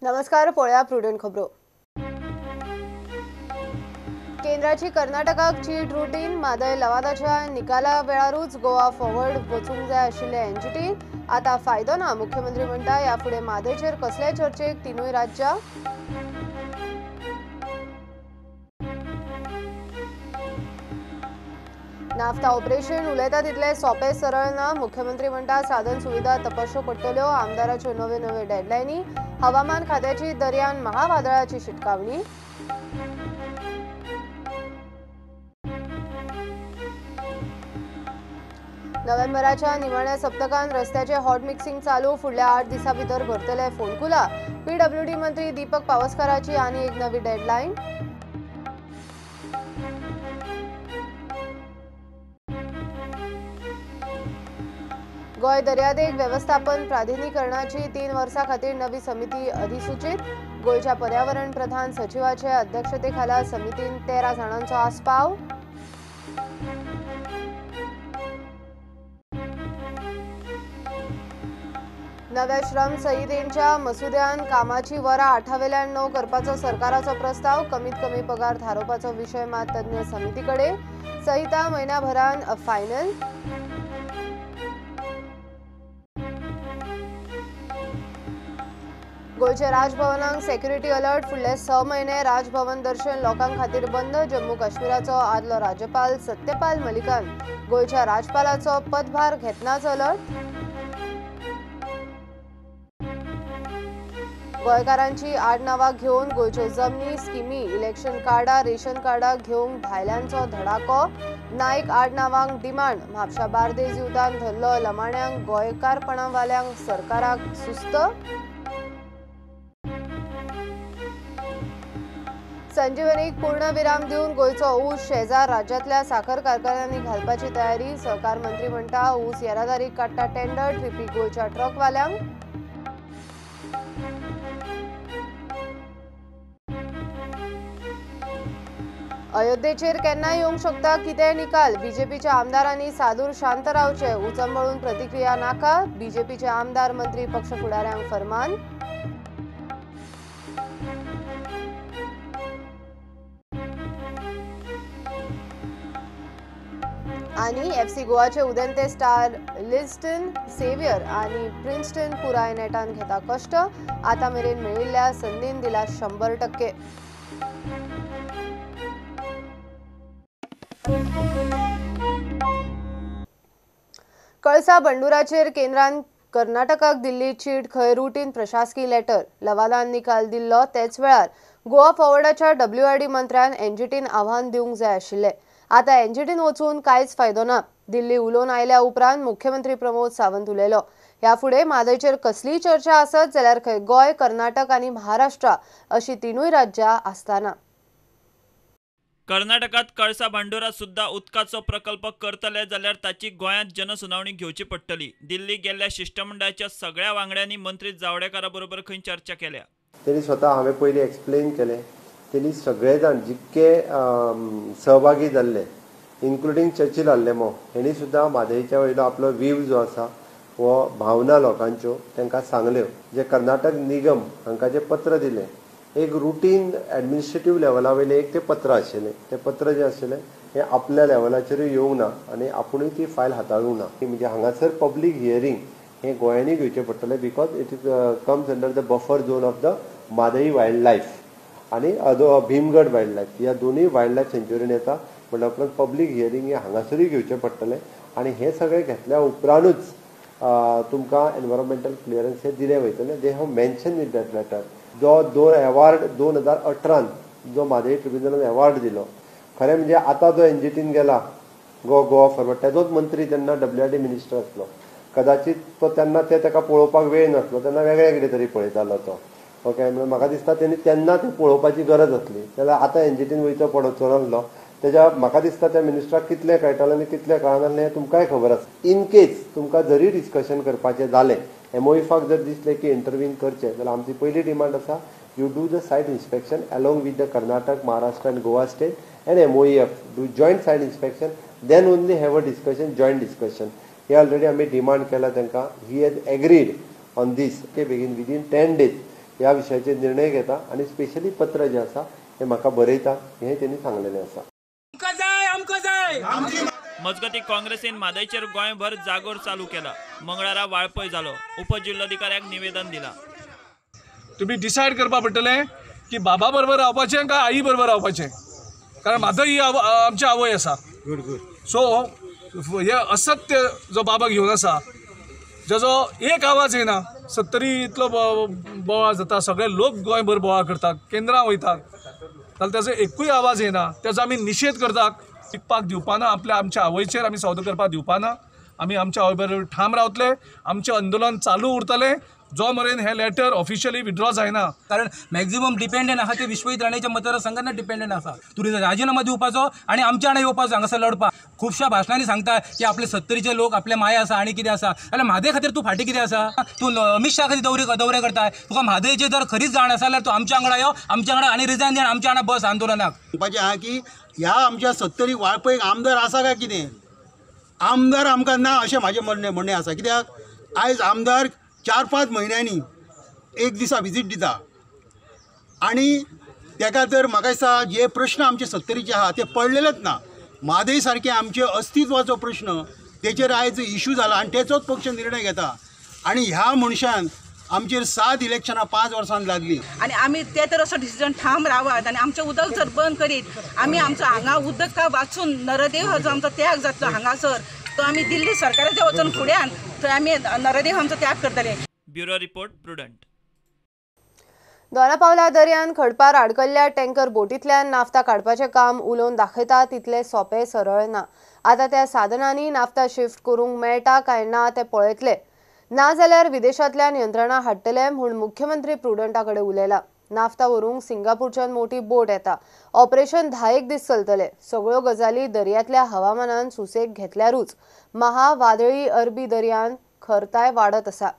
नमस्कार, पळया प्रुडंट खबरो. केंद्राची कर्नाटकाक चीट रुटीन. म्हादय लवादाच्या निकाला वेळारूच गोवा फॉरवर्ड वचूंक जाय आशिल्ले एनजीटी आतां फायदो ना. मुख्यमंत्री म्हणटा ह्या फुडें म्हादयचेर कसलेय चर्चेक तिनूय राज्यां. नाफ्ता ऑपरेशन उलयता तितले सोंपे सरळ ना. मुख्यमंत्री म्हणटा साधन सुविधा तपासच्यो पडटल्यो. आमदाराच्यो नव्यो नव्यो डेडलायनी. हवामान खात्याची दर्यान महावादळाची शिटकावणी. नोव्हेंबराच्या निमाण्या सप्तकान रस्त्याचे हॉट मिक्सिंग चालू. फुडल्या 8 दिसां भितर भरतले फोंडकुलां. पीडब्ल्यूडी मंत्री दीपक पावसकाराची आनी एक नवी डेडलायन. गोंय दर्यादेग वेवस्थापन प्राधिकरणाची 3 वर्सां खातीर नवी समिती अधिसूचित. गोंयच्या पर्यावरण प्रधान सचिवाचे अध्यक्षतेखाला समितीन 13 जाणांचो आस्पाव. नव्या श्रम संहितेच्या मसुद्यान कामाची वरां 8 वेल्यान 9 करपाचो सरकाराचो प्रस्ताव. कमीत कमी पगार थारोवपाचो विशय मात तज्ञ समिती कडेन. संहिता म्हयन्याभरान फायनल. गोंयच्या राजभवनाक सेक्युरिटी अलर्ट. फुडले 6 म्हयने राजभवन दर्शन लोकां खातीर बंद. जम्मू काश्मीराचो आदलो राज्यपाल सत्यपाल मलिकान गोंयच्या राज्यपालाचो पदभार घेतनाच अलर्ट. गोंयकारांची आडनांवां घेवन गोंयच्यो जमनी, स्किमी, इलेक्शन कार्डां, रेशन कार्डां घेवंक भायल्यांचो धडाको. नायक आडनांवांक डिमांड. म्हापशा बार्देज युद्धान धरलो लमाण्यांक गोंयकारपणावाल्यांक सरकाराक सुस्त. संजीवनीक पूर्णविराम दिवन गोंयचो ऊस शेजार राज्यांतल्या साखर कारखान्यांनी घालपाची तयारी. सहकार मंत्री म्हणटा ऊस येरादारीक काडटा टेंडर. ट्रिपी गोंयच्या ट्रकवाल्यांक. अयोध्येचेर केन्नाय येवंक शकता कितेंय निकाल. बीजेपीच्या आमदारांनी सादूर शांत रावचे. उचंबळून प्रतिक्रिया नाका. बीजेपीचे आमदार मंत्री पक्ष फुडाऱ्यांक फरमान. आनी एफसी गोवाचे उदेंते स्टार लिस्टन सेवियर आनी प्रिन्स्टन पुराय नेटान घेता कश्ट. आतां मेरेन मेळिल्ल्या संदीन दिला 100%. कळसा बंडुराचेर केंद्रान कर्नाटकाक दिल्ली चीट खंय रुटीन प्रशासकी लेटर. लवादान निकाल दिल्लो तेच वेळार गोवा फॉरवर्डाच्या डब्ल्यूआरडी मंत्र्यान एनजीटीन आव्हान दिवंक जाय आशिल्लें. आतां एनजीटीन वचून कांयच फायदो ना. दिल्ली उलोवन आयल्या उपरांत मुख्यमंत्री प्रमोद सावंत उलयलो. ह्या फुडें म्हादयचेर कसलीय चर्चा आसत जाल्यार खंय गोंय, कर्नाटक आनी महाराष्ट्र अशी 3 राज्यां आसतना. कर्नाटकात कळसा भांडुरा सुद्धा उदकाचो प्रकल्प करतले जाल्यार ताची गोंयांत जनसुनावणी घेवची पडटली. दिल्ली गेल्ल्या शिष्टमंडळाच्या सगळ्या वांगड्यांनी मंत्री जावडेकरा बरोबर खंय चर्चा केल्या. त्यांनी स्वतः हांवें पयलीं एक्सप्लेन केलें. त्यांनी सगळे जाण जितके सहभागी जाल्ले इन्क्लुडींग चर्चिल आल्लेमो हेणी सुद्दां म्हादयच्या वयलो आपलो व्हीव जो आसा हो भावना लोकांच्यो तांकां सांगल्यो. जे कर्नाटक निगम हांकां जें पत्र दिलें एक रुटीन एडमिनिस्ट्रेटीव लेवला वयलें एक तें पत्र आशिल्लें. तें पत्र जें आशिल्लें हें आपल्या लेवलाचेरूय येवंक ना आनी आपुणूय ती फायल हाताळूंक ना. म्हणजे हांगासर पब्लीक हियरींग हें गोंयांनी घेवचें पडटलें because it comes under the buffer zone of the Mhadei wild life आनी भीमगड वायल्ड लायफ. ह्या दोनूय वायल्ड लायफ सेंच्युरीन येता म्हणल्या उपरांत पब्लीक हियरींग हें हांगासरूय घेवचें पडटलें आनी हें सगळें घेतल्या उपरांतूच तुमकां एनवायरोमेंटल क्लियरन्स हें दिलें वयतलें. They have mention in that letter. जो दोन एवॉर्ड 2018 जो म्हादय ट्रिब्युनलान एवॉर्ड दिलो, खरें म्हणजे आतां जो एनजीटीन गेला गोवा फॉरवर्ड तेजोच मंत्री तेन्ना डब्ल्यूआरडी मिनिस्टर आसलो. कदाचित तो तेन्ना ते ताका पळोवपाक वेळ नासलो, तेन्ना वेगळे कितें तरी पळयतालो तो. ओके, म्हणून म्हाका दिसता तेणी तेन्ना तें पळोवपाची गरज आसली. जाल्यार आतां एनजीटीन वयचो पडचो नासलो. तेज्या म्हाका दिसता त्या मिनिस्टराक कितलें कळटालें आनी कितलें कळनासलें हें तुमकांय खबर आसा. इन केस तुमकां जरी डिस्कशन करपाचें जालें, एमओएफाक जर दिसलें की इंटरवीन करचें जाल्यार आमची पयली डिमांड आसा you do the site inspection along with the Karnataka, Maharashtra and Goa state and MOEF do joint site inspection, then only have a discussion, joint discussion. Hey already आमी डिमांड केला तांकां. He has agreed on this. Okay, begin within 10 days ह्या विशयाचेर निर्णय घेता आनी specially पत्र जें आसा हें म्हाका बरयता हें तेणी सांगलेलें आसा. मजगती काँग्रेसीन म्हादयचेर गोंयभर जागोर चालू केला. मंगळारा वाळपय जालो. उपजिल्लोधिकाऱ्याक निवेदन दिला. तुम्ही डिसायड करपा पडटलें की बाबा बरोबर रावपाचें काय आई बरोबर रावपाचें, कारण म्हादय ही आमची आवय आसा. सो हे असत्य जो बाबा घेवन आसा, जेजो एक आवाज येना, सत्तरी इतलो बोवाळ जाता, सगळे लोक गोंयभर बोवाळ करतात, केंद्रां वयतात, जाल्यार ताजो एकूय आवाज येना. ताजो आमी निशेध करतात. विकपाक दिवपाना, आपल्या आमच्या आवयचेर आमी सौदो करपाक दिवपाना. आमी आमच्या आवय बरोबर ठाम रावतले. आमचें आंदोलन चालू उरतलें जो मेरेन हें लेटर ऑफिशियली विड्रॉ जायना. कारण मॅक्झिमम डिपेंडंट आसा ते विश्वजीत राणेच्या मतदारसंघांना डिपेंडंट आसा. तुवें राजिनामा दिवपाचो आनी आमच्या हांगा येवपाचो हांगासर लढपाक. खुबश्या भाशणांनी सांगता की आपले सत्तरीचे लोक आपले माया आसा आनी कितें आसा, जाल्यार म्हादय खातीर तूं फाटीं कितें आसा? तूं अमीत शाह खातीर दौरे करताय. तुका म्हादयची जर खरीच जाण आसा जाल्यार तूं आमच्या वांगडा यो, आमच्या वांगडा आनी रिजायन दी आनी आमच्या वांगडा बस आंदोलनाक. म्हणपाचें आहा की ह्या आमच्या सत्तरी वाळपयक आमदार आसा काय कितें? आमदार आमकां ना अशें म्हाजें म्हणणें आसा. कित्याक आयज आमदार 4-5 म्हयन्यांनी एक दिसा विजीट दिता आनी तेका तर म्हाका दिसता जे प्रश्न आमचे सत्तरीचे आहा ते पडलेलेच ना. म्हादय सारके आमचे अस्तित्वाचो प्रश्न तेचेर आयज इशू जाला आनी तेचोच पक्ष निर्णय घेता. आनी ह्या मनशान आमचेर 7 इलेक्शनां 5 वर्सां लागली आनी आमी ते तर असो डिसिजन ठाम रावात आनी आमचें उदक जर बंद करीत आमी आमचो हांगा उदक वाचून नरदेव जो आमचो त्याग जातलो हांगासर तो आमी दिल्ली सरकाराच्या वचून फुड्यान थंय आमी नरदेव आमचो त्याग करतले. Bureau report, Prudent. Dona Paula दर्यान खडपार आडकल्ल्या टँकर बोटींतल्यान नाफ्ता काडपाचें काम उलोवन दाखयता तितलें सोंपें सरळ ना. आतां त्या साधनांनी नाफ्ता शिफ्ट करूंक मेळटा काय ना तें पळयतले, ना जाल्यार विदेशांतल्यान यंत्रणा हाडटले म्हूण मुख्यमंत्री प्रुडंटा कडेन उलयला. नाफ्ता व्हरूंक सिंगापूरच्यान मोठी बोट येता. ऑपरेशन 10 दीस चलतले. सगळ्यो गजाली दर्यांतल्या हवामानान सुसेग घेतल्यारूच. महा वादळी अरबी दर्यान खरताय वाडत आसा.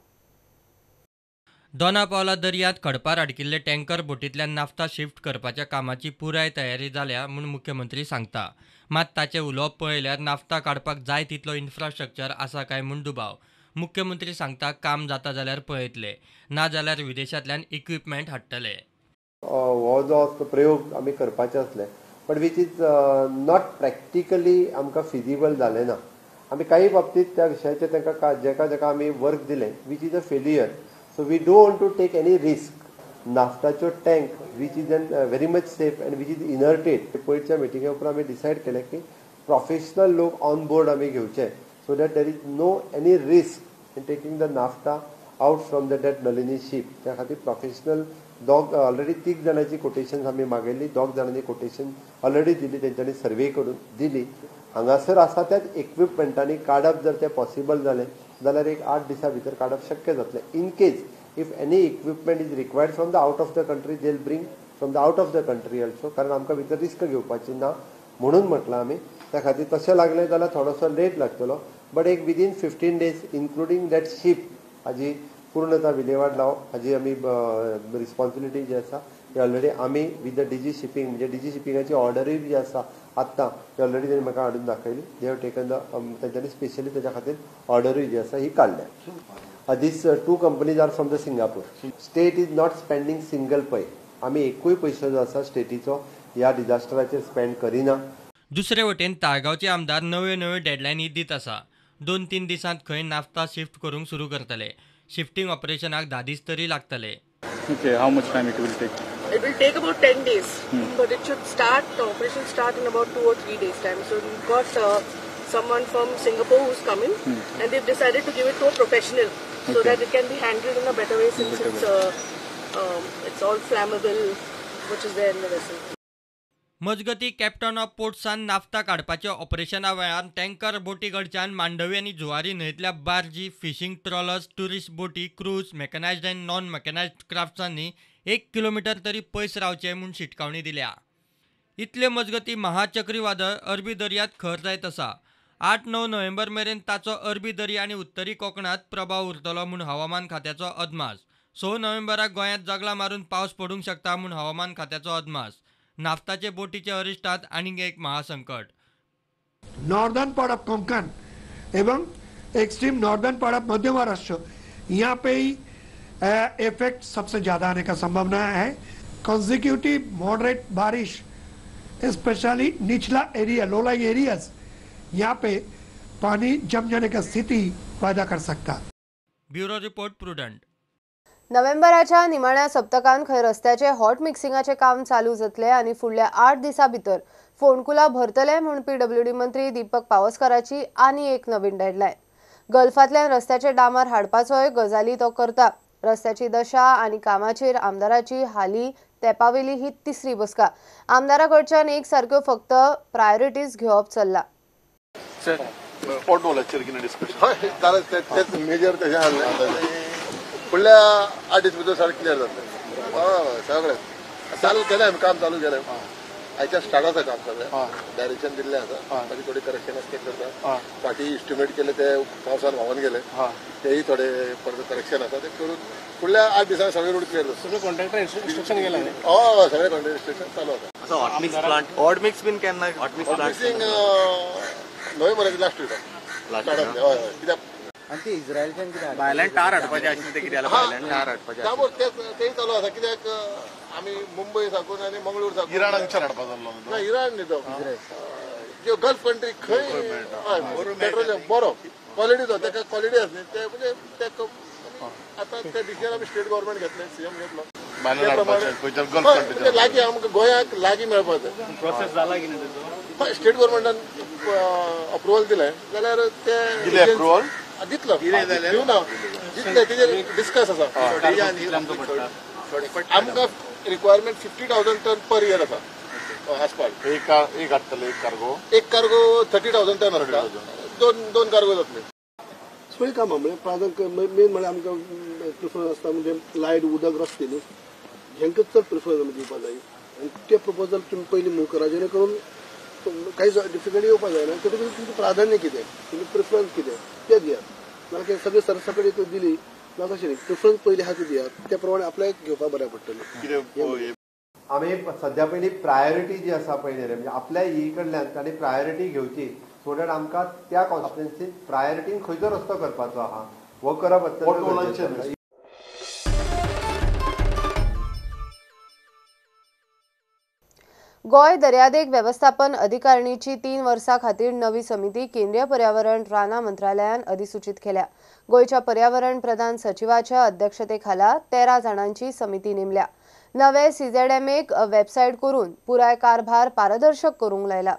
दोनापावला दर्यांत खडपार अडकिल्ले टँकर बोटींतल्यान नाफ्ता शिफ्ट करपाच्या कामाची पुराय तयारी जाल्या म्हूण मुख्यमंत्री सांगता. मात ताचें उलोवप पळयल्यार नाफ्ता काडपाक जाय तितलो इन्फ्रास्ट्रक्चर आसा काय म्हूण दुबाव. मुख्यमंत्री सांगता काम जाता जाल्यार पळयतले, ना जाल्यार विदेशांतल्यान इक्विपमेंट हाडटले. हो जो प्रयोग आमी करपाचे आसले but which is not practically आमकां फिजिबल जालें ना. आमी काही बाबतींत त्या विशयाचेर तांकां जेका जेका आमी वर्क दिलें which is a failure. So we don't want to take any risk. नाफ्ताच्यो tank which is an very much safe and which is inerted. पयरच्या मिटिंगे उपरांत आमी डिसायड केलें की प्रोफेशनल लोक ऑन बोर्ड आमी घेवचे so that there is no any risk in taking the naphtha out from the that Nalini ship. त्या खातीर professional दोग ऑलरेडी 3 जाणांची कोटेशन्स आमी मागयल्ली, 2 जाणांनी कोटेशन ऑलरेडी दिली, तेंच्यांनी सर्वे करून दिली. हांगासर आसा त्याच इक्विपमेंटांनी काडप जर तें पॉसिबल जालें जाल्यार एक 8 दिसां भितर काडप शक्य जातलें. In case if any equipment is required from the out of the country they will bring from the out of the country also. कारण आमकां भितर रिस्क घेवपाची ना म्हणून म्हटलां आमी. त्या खातीर तशें लागलें जाल्यार थोडोसो लेट लागतलो बट एक within 15 days including that ship हाजी पूर्णता विलेवाट लावप हाजी आमी रिस्पॉन्सिबिलिटी जी आसा ती ऑलरेडी आमी विथ the DG shipping म्हणजे डीजी शिपिंगाची ऑर्डरूय जी आसा आत्तां ती ऑलरेडी तेणी म्हाका हाडून दाखयली. They have taken the तेंच्यांनी स्पेशली तेच्या खातीर ऑर्डरूय जी आसा ही काडल्या. These 2 companies are from the Singapore. State is not spending single Pai. आमी एकूय पयसो जो आसा स्टेटीचो ह्या डिजास्टराचेर स्पेंड करिना. दुसरे वटेन ताळगांवचे आमदार नव्यो नव्यो डेडलायनी दीत आसा. 2-3 दिसांत खंय नाफ्ता शिफ्ट करूंक सुरू करतले. शिफ्टिंग ऑपरेशनाक 10 दीस तरी लागतले. Okay, how much time it will take? It will take about 10 days, but it should start, the operation start in about 2 or 3 days time. So we've got someone from Singapore who's coming, and they've decided to give it to a professional so that it can be handled in a better way since it's all flammable which is there in the vessel. मजगती captain of पोर्ट्सान naphtha काडपाच्या ऑपरेशना वेळार tanker बोटी कडच्यान मांडवी आनी Zuari न्हंयतल्या बार्जी, fishing trollers, tourist बोटी, cruise, मेकॅनायज्ड आनी non मेकॅनायज्ड क्राफ्ट्सांनी 1 kilometre तरी पयस रावचें म्हूण शिटकावणी दिल्या. इतले मजगती महाचक्रीवादळ अरबी दर्यांत खर जायत आसा. 8-9 नोव्हेंबर मेरेन ताचो अरबी दर्या आनी उत्तरी कोकणांत प्रभाव उरतलो म्हूण हवामान खात्याचो अदमास. 6 नोव्हेंबराक गोंयांत जगलां मारून पावस पडूंक शकता म्हूण हवामान खात्याचो अदमास. नाफ्ताचे बोटीचे अरिश्टात आनीक एक महासंकट. नॉर्दर्न पार्ट ऑफ कोंकण एवं एक्सट्रीम नॉर्दर्न पार्ट ऑफ मध्य महाराष्ट्र, यहाँ पे ही इफेक्ट सबसे ज़्यादा आने का संभावना है। कंसेक्यूटिव मॉडरेट बारिश स्पेशली निचला एरिया, लो लाइंग एरियाज, यहाँ पे पानी जम जाने का स्थिति पैदा कर सकता। Bureau report, Prudent. नोव्हेंबराच्या निमाण्या सप्तकान खंय रस्त्याचे हॉट मिक्सिंगाचे काम चालू जातले आनी फुडल्या 8 दिसां भितर फोंडकुलां भरतले म्हूण पीडब्ल्यूडी मंत्री दीपक पावसकाराची आनी एक नवीन डेडलायन। गल्फांतल्यान रस्त्याचे डांबर हाडपाचोय गजाली तो करता। रस्त्याची दशा आनी कामाचेर आमदाराची हाली तेपावेली ही तिसरी बसका। आमदारा कडच्यान एक सारक्यो फक्त प्रायोरिटीज घेवप चल्ला। फुडल्या 8 दीस भितर सारकें क्लियर जातलें। हय, सगळें चालू केलें आमी, काम चालू केलें। आयच्यान स्टार्ट आसा काम सगळें, डायरेक्शन दिल्लें आसा, मागीर थोडे करेक्शन आसा ते करता। फाटीं इस्टिमेट केले ते पावसान व्हांवन गेले, तेय थोडे परत करेक्शन आसा ते करून फुडल्या 8 दिसांनी सगळे रोड क्लियर जाता। सगळे कॉन्ट्रॅक्टर इन्स्ट्रक्शन गेला? हय, सगळे कॉन्ट्रॅक्टर इन्स्ट्रक्शन चालू आसा। Hot mix plant, hot mix बीन केन्ना? हॉट मिक्सिंग नोव्हेंबराच्या लास्ट विकाक स्टार्ट जातलें। हय हय, कित्याक आनी ते इस्रायलच्यान कितें भायल्यान टार हाडपाचें आशिल्लें तें कितें जालें? भायल्यान टार हाडपाचें तेंय चालू आसा, कित्याक आमी मुंबय साकून आनी मंगळूर साकून इराण हांगच्यान हाडपा जाल्लो ना, इराण न्ही तो, ज्यो गल्फ कंट्री खंय पेट्रोलियम बरो क्वॉलिटीचो, ताका क्वॉलिटी आसा न्ही ते, म्हणजे ते आतां ते डिसिजन आमी स्टेट गव्हर्मेंट घेतलें, सीएम घेतलो, ते लागीं आमकां गोंयाक लागीं मेळपाक जाय। प्रोसेस जाला की ना तेचो? स्टेट गव्हर्मेंटान अप्रुवल दिलें जाल्यार ते अप्रुवल दितलो, दिवना दितले, तेजेर डिस्कस आसा। आमकां रिक्वायरमेंट 50,000 टन पर इयर आसा आसपास। एक हाडटले, एक कार्गो, एक कार्गो 30,000 टन आसता, दोन कार्गो जातले। सगळीं कामां म्हणजे प्राधान्य मेन म्हळ्यार आमकां प्रिफरन्स आसता म्हणजे लायट, उदक, रस्ते न्ही, हेंकां चड प्रिफरन्स आमी दिवपाक जाय आनी ते प्रपोजल तुमी पयलीं मूव करा, जेणे करून कांय डिफिकल्टी येवपाक जायना। तेतून तुमचें प्राधान्य कितें, तुमचें प्रिफरन्स कितें तें दियात, नाजाल्यार सगळें सरसकट दिली ना तशें न्ही, प्रिफरन्स पयलीं आहा ती दियात, त्या प्रमाणे आपल्याक घेवपाक बऱ्याक पडटलें। आमी सद्या पयलीं प्रायोरिटी जी आसा पयलीं म्हणजे आपल्या ई कडल्यान तांणी प्रायोरिटी घेवची, सो that आमकां त्या कॉन्स्टिट्युएन्सीन प्रायोरिटीन खंयचो रस्तो करपाचो आहा हो करप अत्यंत गरजेचें। गोंय दर्यादेग वेवस्थापन अधिकारिणीची 3 वर्सां खातीर नवी समिती केंद्रीय पर्यावरण रानां मंत्रालयान अधिसूचित केल्या। गोंयच्या पर्यावरण प्रधान सचिवाच्या अध्यक्षतेखाला 13 जाणांची समिती नेमल्या। नवे सीझेडएमएक वेबसायट करून पुराय कारभार पारदर्शक करूंक लायला।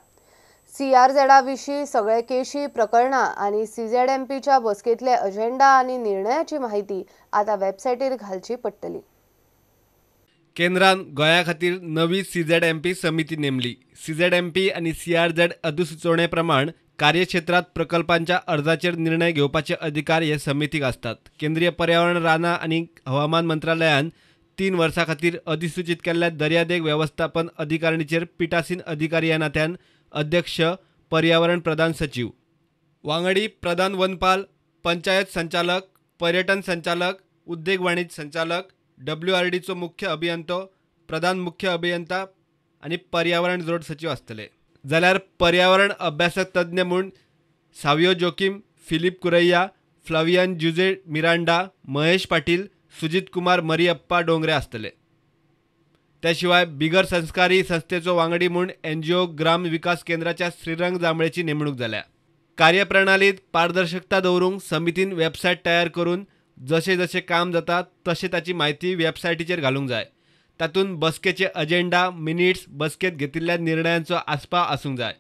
सीआरझेडा विशीं सगळे केशी प्रकरणां आनी सीझेडएमपीच्या बसकेंतले अजेंडा आनी निर्णयाची माहिती आतां वेबसायटीर घालची पडटली। केंद्रान गोंया खातीर नवी सीझेडएमपी समिती नेमली। सीझेडएमपी आनी सीआरझेड अधिसुचोवणे प्रमाण कार्यक्षेत्रात प्रकल्पांच्या अर्जाचेर निर्णय घेवपाचे अधिकार हे समितीक आसतात। केंद्रीय पर्यावरण, रानां आनी हवामान मंत्रालयान 3 वर्सां खातीर अधिसूचित केल्ल्या दर्यादेग वेवस्थापन अधिकारिणीचेर पिठासीन अधिकारी ह्या नात्यान अध्यक्ष, पर्यावरण प्रधान सचिव, वांगडी प्रधान वनपाल, पंचायत संचालक, पर्यटन संचालक, उद्देग वाणिज्य संचालक, डब्ल्यूआरडीचो मुख्य अभियंतो, प्रधान मुख्य अभियंता आनी पर्यावरण जोड सचिव आसतले। जाल्यार पर्यावरण अभ्यासक तज्ञ म्हूण Savio Joaquim, Philip Correia, Flavian Jose Miranda, Mahesh Patil, Sujit Kumar Mariyappa Dongre आसतले। त्या शिवाय बिगर संस्कारी संस्थेचो वांगडी म्हूण एनजीओ ग्राम विकास केंद्राच्या श्रीरंग जांभळेची नेमणूक जाल्या। कार्यप्रणालीत पारदर्शकता दवरूंक समितीन वेबसायट तयार करून जशें जशें काम जाता तशें ताची म्हायती वेबसायटीचेर घालूंक जाय। तातूंत बसकेचे अजेंडा, मिनिट्स, बसकेंत घेतिल्ल्या निर्णयांचो आस्पाव आसूंक जाय।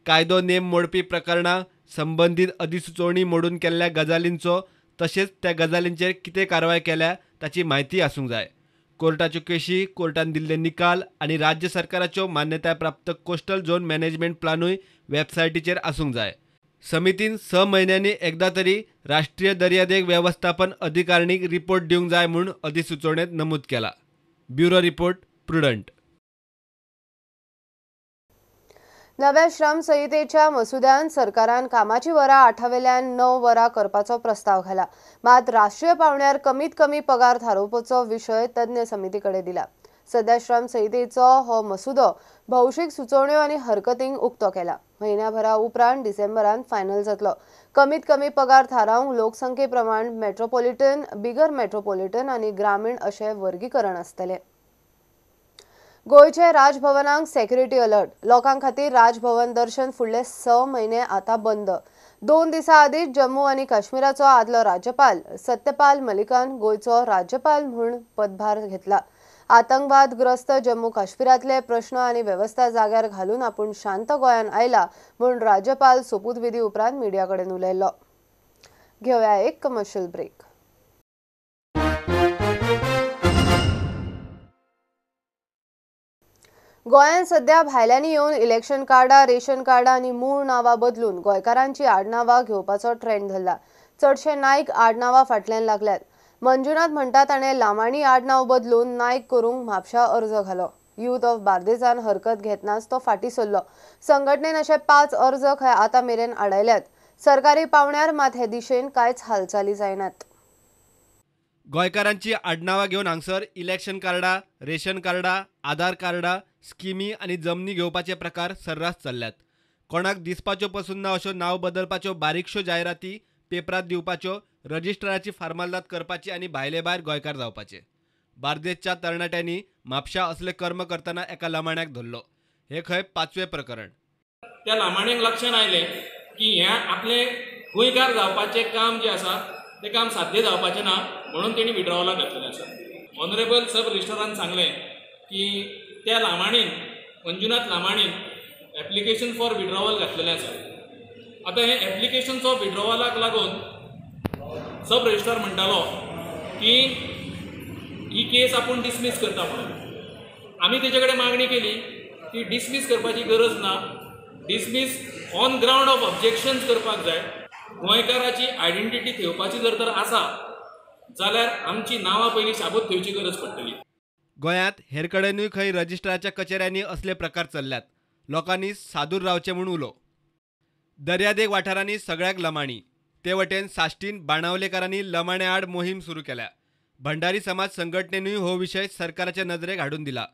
कायदो नेम मोडपी प्रकरणां, संबंदीत अधिसुचोवणी मोडून केल्ल्या गजालींचो तशेंच त्या गजालींचेर कितें कारवाय केल्या ताची म्हायती आसूंक जाय। कोर्टाच्यो केशी, कोर्टान दिल्ले निकाल आनी राज्य सरकाराच्यो मान्यताय प्राप्त कोस्टल झोन मॅनेजमेंट प्लानूय वेबसायटीचेर आसूंक जाय। समितीन 6 म्हयन्यांनी एकदा तरी राष्ट्रीय दर्यादेग वेवस्थापन अधिकारिणीक रिपोर्ट दिवंक जाय म्हूण अधिसुचोवणेंत नमूद केला। Bureau report, Prudent. नव्या श्रम संहितेच्या मसुद्यान सरकारान कामाची वरां 8 वेल्यान 9 वरां करपाचो प्रस्ताव घाला। मात राष्ट्रीय पावंड्यार कमीत कमी पगार थारोवपाचो विशय तज्ञ समिती कडेन दिला। सध्या श्रम संहितेचो हो मसुदो भौशीक सुचोवण्यो आनी हरकतींक उक्तो केला। म्हयन्याभरा उपरांत डिसेंबरान फायनल जातलो। कमीत कमी पगार थारावंक लोकसंख्ये प्रमाण मेट्रोपॉलिटन, बिगर मेट्रोपॉलिटन आनी ग्रामीण अशें वर्गीकरण आसतलें। गोंयचे राजभवनाक सेक्युरिटी अलर्ट। लोकां खातीर राजभवन दर्शन फुडले 6 म्हयने आतां बंद। 2 दिसां आदींच जम्मू आनी काश्मीराचो आदलो राज्यपाल सत्यपाल मलिकान गोंयचो राज्यपाल म्हूण पदभार घेतला। आतंकवादग्रस्त जम्मू काश्मीरांतले प्रश्न आनी वेवस्था जाग्यार घालून आपूण शांत गोंयान आयला म्हूण राज्यपाल सोपूतविधी उपरांत मिडिया कडेन उलयलो। घेवया एक कमर्शियल ब्रेक। गोंयांत सध्या भायल्यांनी येवन इलेक्शन कार्डां, रेशन कार्डां आनी मूळ नांवां बदलून गोंयकारांची आडनांवां घेवपाचो ट्रेंड धरला। चडशे नायक आडनांवां फाटल्यान लागल्यात। मंजुनाथ म्हणटा ताणें लामाणी आडनांव बदलून नायक करूंक म्हापशा अर्ज घालो। यूथ ऑफ बार्देजान हरकत घेतनाच तो फाटीं सरलो। संघटनेन अशे 5 अर्ज खंय आतां मेरेन आडायल्यात। सरकारी पावण्यार मात हे दिशेन कांयच हालचाली जायनात। गोंयकारांची आडनांवां घेवन हांगसर इलेक्शन कार्डां, रेशन कार्डां, आधार कार्डां, स्किमी आनी जमनी घेवपाचे प्रकार सर्रास चल्ल्यात। कोणाक दिसपाच्यो पसून ना अश्यो नांव बदलपाच्यो बारीकश्यो जायराती पेपरांत दिवपाच्यो, रजिस्ट्राराची फार्मालदाद करपाची आनी भायले भायर गोंयकार जावपाचे। बार्देसच्या तरणाट्यांनी म्हापशा असले कर्म करतना एका लमाण्याक धरलो। हे खंय 5वें प्रकरण। त्या लमाण्याक लक्षांत आयलें की हें आपलें गोंयकार जावपाचें काम जें आसा तें काम साध्य जावपाचें ना म्हणून तेणी विड्रॉवलाक घातलेलें आसा। ऑनरेबल सब रजिस्ट्रारान सांगलें की त्या लामाणीन, मंजुनाथ लामाणीन एप्लिकेशन फॉर विड्रॉवल घातलेलें आसा। आतां हें एप्लिकेशन फॉर विड्रॉवलाक लागून सब रजिस्ट्रार म्हणटालो की ही केस आपूण डिसमीस करता म्हणून। आमी तेजे कडेन मागणी केली की डिसमीस करपाची गरज ना, dismiss on ground of objections करपाक जाय। गोंयकाराची आयडेंटिटी थेवपाची जर तर आसा जाल्यार आमची नांवां पयलीं शाबूत थेवची गरज पडटली। गोंयांत हेर कडेनूय खंय रजिस्ट्राराच्या कचेऱ्यांनी असले प्रकार चल्ल्यात। लोकांनी सादूर रावचें म्हूण उलो। दर्यादेग वाठारांनी सगळ्याक लमाणी। ते वटेन साश्टीन बाणावलेकारांनी लमाण्या आड मोहीम सुरू केल्या। भंडारी समाज संघटनेनूय हो विशय सरकाराच्या नजरेक हाडून दिला।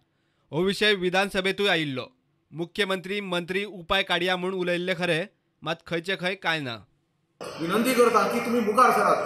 हो विशय विधानसभेतूय आयिल्लो। मुख्यमंत्री, मंत्री उपाय काडया म्हूण उलयल्ले खरें, मात खंयचे खंय कांय ना। विनंती करता की तुमी मुखार सरात,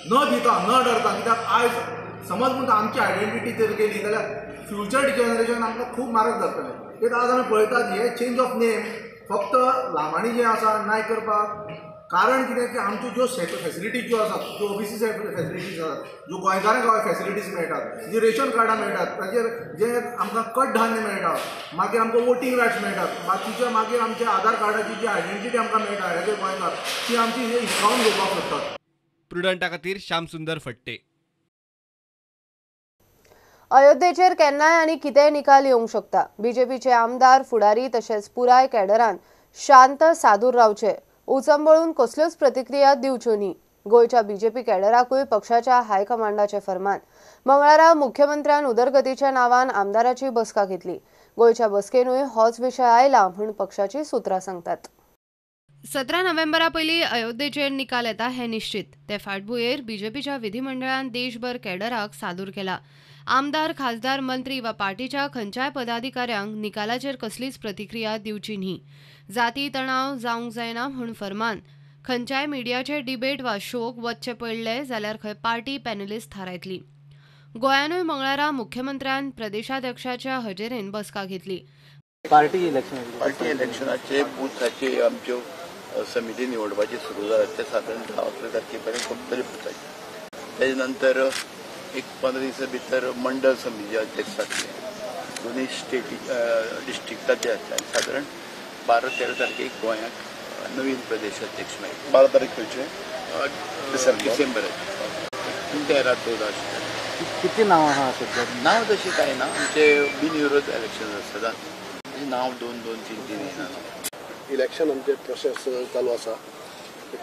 न भिता न डरता, कित्याक आयज समज म्हणटा आमची आयडेंटिटी जर गेली जाल्यार फ्युचर जनरेशन आमकां खूब मारक जातलें। कित्याक आज आमी पळयतात हे चेंज ऑफ नेम फक्त लामाणी जें आसा नायक करपाक कारण कितें की आमच्यो ज्यो फॅसिलिटीज ज्यो आसात, ज्यो ओबीसी फॅसिलिटीज आसात, ज्यो गोंयकारांक फॅसिलिटीज मेळटात, जी रेशन कार्डां मेळटात, ताचेर जे आमकां कडधान्य मेळटा, मागीर आमकां वोटींग रायट्स मेळटात, बाकीच्या मागीर आमच्या आधार कार्डाची जी आयडेंटिटी आमकां मेळटा एज ए गोंयकार ती आमची हिसकावन घेवपाक सोदतात। प्रुडंटा खातीर श्यामसुंदर फट्टे। अयोध्येचेर केन्नाय आनी कितेंय निकाल येवंक शकता। बीजेपीचे आमदार, फुडारी तशेंच पुराय कॅडरान शांत सादूर रावचे, उचंबळून कसल्योच प्रतिक्रिया दिवच्यो न्ही। गोंयच्या बीजेपी कॅडराकूय पक्षाच्या हायकमांडाचे फरमान। मंगळारा मुख्यमंत्र्यान उदरगतीच्या नावान आमदाराची बसका घेतली। गोंयच्या बसकेनूय होच विशय आयला म्हूण पक्षाची सूत्रां सांगतात। 17 नोव्हेंबरा पयलीं अयोध्येचेर निकाल येता हें निश्चित। ते फाटभुंयेर बीजेपीच्या विधिमंडळान देशभर कॅडराक सादूर केला। आमदार, खासदार, मंत्री वा पार्टीच्या खंयच्याय पदाधिकाऱ्यांक निकालाचेर कसलीच प्रतिक्रिया दिवची न्ही। जाती तणाव जावंक जायना म्हूण फरमान। खंयच्याय मिडियाचे डिबेट वा शोक वचचे पडले जाल्यार खंय पार्टी पॅनलिस्ट थारायतली। गोंयानूय मंगळारा मुख्यमंत्र्यान प्रदेशाध्यक्षाच्या हजेरेन बसका घेतली। पार्टी इलेक्शनाचे बुथाचे आमच्यो समिती निवडपाची सुरू जाल्या ते सादारण 10-11 तारखे पर्यंत सोंपतले बुथाचे। तेजे नंतर एक 15 दिसा भितर मंडळ समिती अध्यक्ष जातले, दोनूय स्टेटी डिस्ट्रिक्टाचे जातले आनी सादारण 12-13 तारखेक गोंयाक नवीन प्रदेश अध्यक्ष मेळटले। 12 तारीख खंयचे? डिसेंबराचे 13-14 आशिल्ले। किती नांवां आहा सद्या? नांव तशें कांय ना, आमचे बिनविरोध इलेक्शन आसता, नांव 2-2, 3-3 येना। इलेक्शन आमचे प्रोसेस चालू आसा,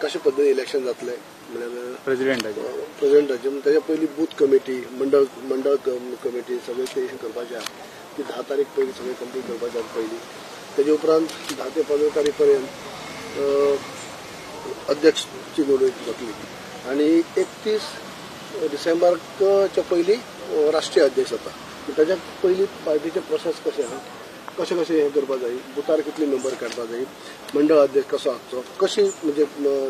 कशे पद्दतीन इलेक्शन जातलें म्हणल्यार प्रेजिडेंटाचे ताच्या पयलीं बूथ कमिटी, मंडळ कमिटी सगळें ते करपाचें आहा। ती 10 तारीख पयलीं सगळें कंप्लीट करपाचें आहा पयलीं। तेजे उपरांत 10 ते 15 तारीख पर्यंत अध्यक्षची निवडणूक जातली आनी 31 डिसेंबरच्या पयलीं राष्ट्रीय अध्यक्ष जाता। ताच्या पयलीं पार्टीचे प्रोसेस कशें आहा कशें कशें हें करपा जाय, बुथार कितले मेंबर काडपा जाय, मंडळ अध्यक्ष कसो आसचो, कशी म्हणजे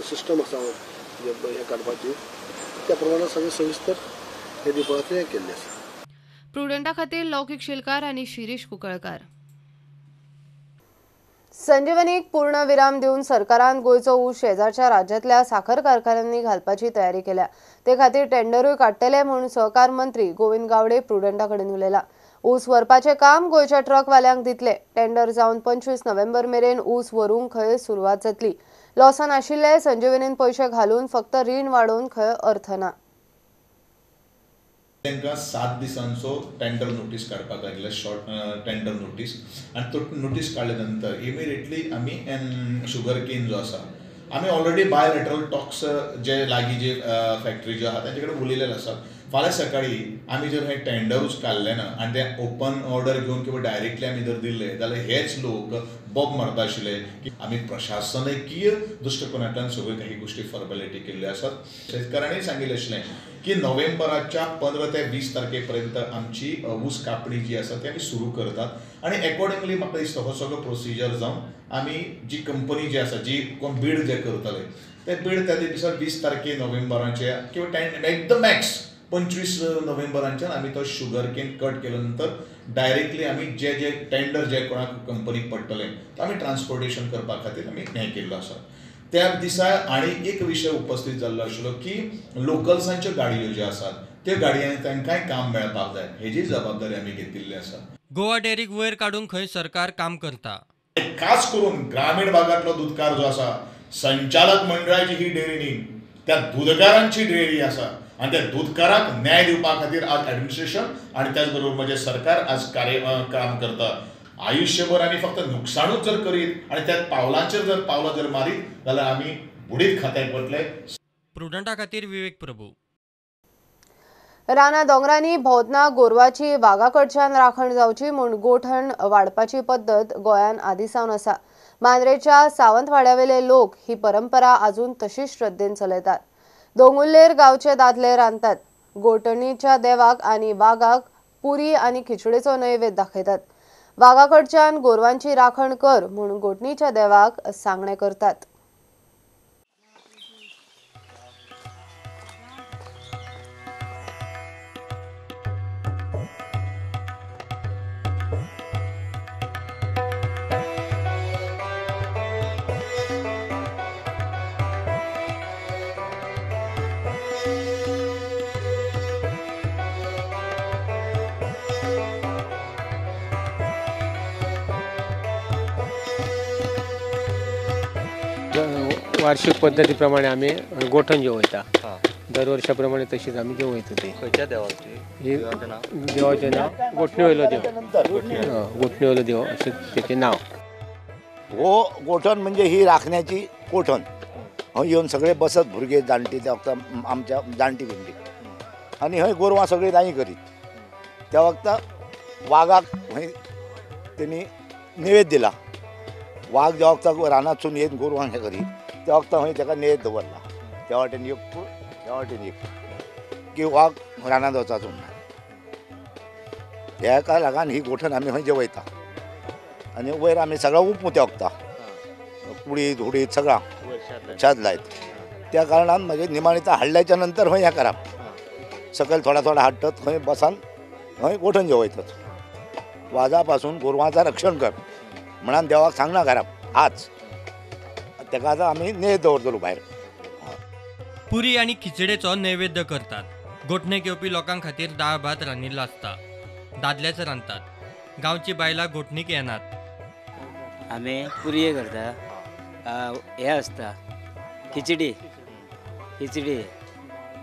सिस्टम आसा हें काडपाची, त्या प्रमाणे सगळें सविस्तर हे दिवपाचें हें केल्लें आसा. प्रुडंटा खातीर लौकिक शिलकार आनी शिरीष कुंकळकार. संजीवनीक पूर्ण विराम दिवन सरकारान गोंयचो ऊस शेजारच्या राज्यांतल्या साखर कारखान्यांनी घालपाची तयारी केल्या. ते खातीर टेंडरूय काडटले म्हूण सहकार मंत्री गोविंद गावडे प्रुडंटा कडेन उलयला. ऊस व्हरपाचें काम गोंयच्या ट्रकवाल्यांक दितले. टेंडर जावन 25 नोव्हेंबर मेरेन ऊस व्हरूंक खंय सुरवात जातली. लॉसान आशिल्ले संजीवनीन पयशे घालून फक्त रीण वाडोवन खंय अर्थ ना. तांकां 7 दिसांचो टेंडर नोटीस काडपाक लागिल्ले, शॉर्ट टेंडर नोटीस, आनी तो नोटीस काडल्या नंतर इमिडिएटली आमी शुगर केन जो आसा आमी ऑलरेडी बायलॅटरल टॉक्स जे लागीं जे फॅक्टरी ज्यो आहा तांचे कडेन उलयलेले आसा. फाल्यां सकाळी आमी जर हें टेंडरूच काडलें ना आनी तें ओपन ऑर्डर घेवन किंवा डायरेक्टली आमी जर दिल्ले जाल्यार हेच लोक बोब मारता आशिल्ले की आमी प्रशासकीय दृश्टिकोनांतल्यान सगळ्यो काही गोश्टी फॉर्मेलिटी केल्ल्यो आसात. शेतकारांनी सांगिल्लें आशिल्लें की नोव्हेंबराच्या 15 ते 20 तारखे पर्यंत आमची ऊस कापणी जी आसा ती आमी सुरू करतात आनी एकॉर्डिंगली म्हाका दिसता हो सगळो प्रोसिजर जावन आमी जी कंपनी जी आसा जी कोण बीड जे करतले ते बीड त्या दिसा 20 तारखे नोव्हेंबराचे किंवा 10 एकदम मॅक्स 25 नोव्हेंबराच्यान आमी तो शुगर केन कट केल्या नंतर डायरेक्टली आमी जे जे टेंडर जे कोणाक कंपनीक पडटले तो आमी ट्रान्सपोर्टेशन करपा खातीर आमी हें केल्लो आसा. त्या दिसा आनी एक विशय उपस्थित जाल्लो आशिल्लो की लोकल्सांच्यो गाडयो ज्यो आसात त्यो गाडयांनी तांकांय काम मेळपाक जाय हेजी जबाबदारी आमी घेतिल्ली आसा. गोवा डेअरीक वयर काडूंक खंय सरकार काम करता. खास करून ग्रामीण भागांतलो दुदकार जो आसा, संचालक मंडळाची ही डेअरी न्ही, त्या दुदकारांची डेअरी आसा आनी त्या दुदकाराक न्याय दिवपा खातीर आज एडमिनिस्ट्रेशन आनी त्याच बरोबर म्हजें सरकार आज कार्य काम करता. आयुष्यभर आमी फक्त नुकसाणूच जर करीत आनी त्या पावलांचेर जर पावलां जर मारीत जाल्यार आमी बुडीत खात्याक वतले. प्रुडंटा खातीर विवेक प्रभू. राना दोंगरांनी भोंवतना गोरवाची वागा कडच्यान राखण जावची म्हूण गोठण वाडपाची पद्दत गोंयांत आदीं सावन आसा. मांद्रेच्या सावंतवाड्यावेले लोक ही परंपरा अजून तशीच श्रद्धेन चलयतात. दोंगुल्लेर गांवचे दादले रांदतात. गोठणीच्या देवाक आनी वागाक पुरी आनी खिचडेचो नैवेद्य दाखयतात. वागा कडच्यान गोरवांची राखण कर म्हूण गोठणीच्या देवाक सांगणें करतात. वार्षिक पद्दतीप्रमाणे आमी गोठण जेवयता, दर वर्षा प्रमाणे तशीच आमी जेवयता. ती खंयच्या देवाची? देवाचें नांव गोठणे वयलो देव, गोठणे वयलो देव अशें तेचें नांव. हो गोठण म्हणजे ही राखण्याची गोठण. हय येवन सगळे बसत भुरगे जाणटी त्या वखता आमच्या जाणटी बिणटी आनी हय गोरवां सगळीं दाई करीत त्या वखता वागाक हय तेणी नैवेद्य दिला. वाग ज्या वखता रानांतसून येत गोरवांक हें करीत त्या वखता हय ताका नैवेद्य दवरला. त्या वाटेन एक त्या वाटेन एक की वाग रानांत वचाचो म्हणून ह्या लागून ही गोठण आमी हय जेवयता आनी वयर आमी सगळा उपू त्या वखता कुडीत हुडीत सगळा छात लायत. त्या कारणान मागीर निमाणी हाडल्याच्या नंतर हय हें करप, सकयल थोडा थोडा हाडटत हय बसान हय गोठण जेवयतात. वाजा पासून गोरवांचा रक्षण कर म्हणून देवाक सांगना करप आज ताका आतां आमी नैवेद्य दवरतलो भायर. पुरी आनी खिचडेचो नैवेद्य करतात. गोठणेक येवपी लोकां खातीर दाळ भात रांदिल्लो आसता. दादलेच रांदतात. गांवची बायलां गोठणीक येनात. आमी पुरये करता, हें आसता खिचडी, खिचडी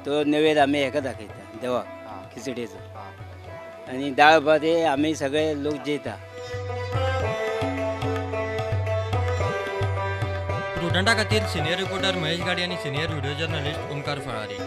तो नैवेद्य आमी हेका दाखयता देवाक खिचडेचो. आनी दाळ भात हे आमी सगळे लोक जेयता. प्रुडंटा खातीर सिनियर रिपोर्टर महेश गाडी आनी senior video journalist Omkar Falari.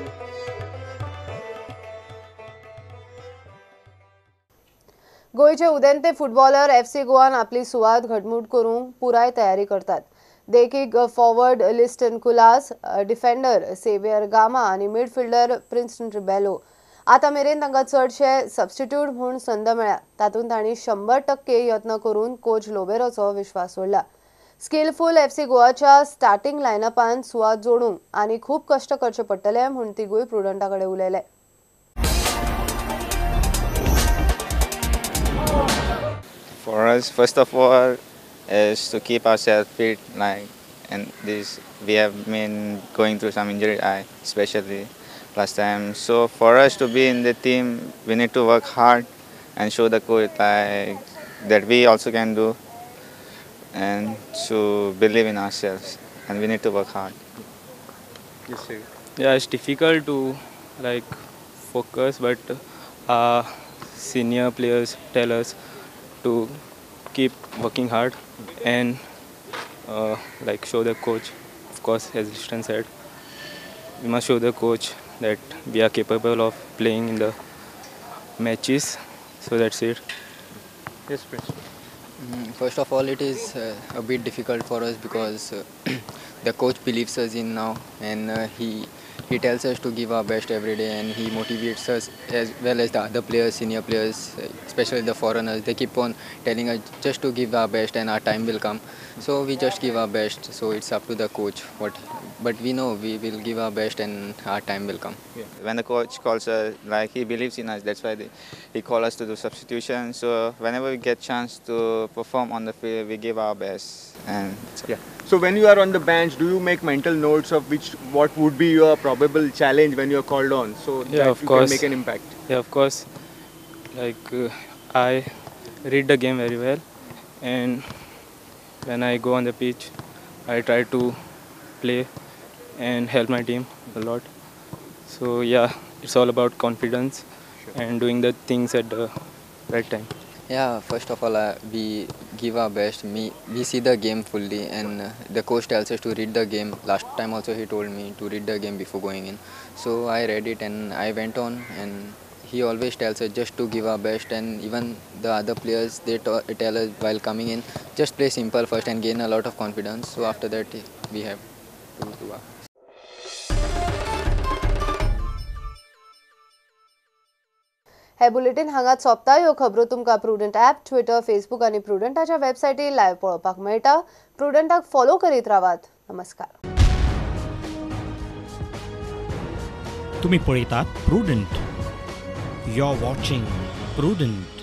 गोंयचे उदेंते फुटबॉलर FC Goan आपली सुवात घटमूट करूंक पुराय तयारी करतात. देखीक forward Liston Colaco, defender Saviour Gama आनी मिडफिल्डर प्रिन्स्टन रिबेलो. आतां मेरेन तांकां चडशे सबस्टिट्यूट म्हूण संद मेळ्ळ्या. तातूंत तांणी 100% यत्न करून कोच लोबेरोचो विश्वास सोडला. स्किलफूल एफसी गोवाच्या स्टार्टिंग लायनअपान सुवात जोडूंक आनी खूब कश्ट करचे पडटले म्हूण तिगूय प्रुडंटा कडेन उलयले. For us, first of all, is to keep ourselves fit. Like, and this we have been going through some injury, especially last time. So for us to be in the team, we need to work hard and show the coach like that we also can do, and to believe in ourselves. And we need to work hard. Yes, sir. Yeah, it's difficult to like focus, but senior players tell us to keep working hard and like show the coach. Of course, as Liston said, we must show the coach that we are capable of playing in the matches. So that's it. Yes, please. First of all, it is a bit difficult for us because the coach believes us in now, and he tells us to give our best every day, and he motivates us as well as the other players, senior players, especially the foreigners. They keep on telling us just to give our best and our time will come. So we just give our best. So it's up to the coach. But we know we will give our best and our time will come. Yeah. When the coach calls us, like he believes in us, that's why he calls us to do substitution. So whenever we get chance to perform on the field, we give our best. And yeah. So when you are on the bench, do you make mental notes of what would be your probable challenge when you are called on, so yeah, that of you course can make an impact? Yeah, of course. Like I read the game very well, and when I go on the pitch, I try to play and help my team a lot. So yeah, it's all about confidence. Sure. And doing the things at the right time. Yeah, first of all, we give our best. We see the game fully, and the coach tells us to read the game. Last time also he told me to read the game before going in. So I read it and I went on, and he always tells us just to give our best, and even the other players, they tell us while coming in, just play simple first and gain a lot of confidence. So after that, we have to do our. हे bulletin हांगाच सोंपता. ह्यो खबरो तुमकां prudent app, Twitter, Facebook आनी प्रुडंटाच्या वेबसायटीर live पळोवपाक मेळटा. प्रुडंटाक follow करीत रावात. नमस्कार. तुमी पळयतात Prudent. You are watching Prudent.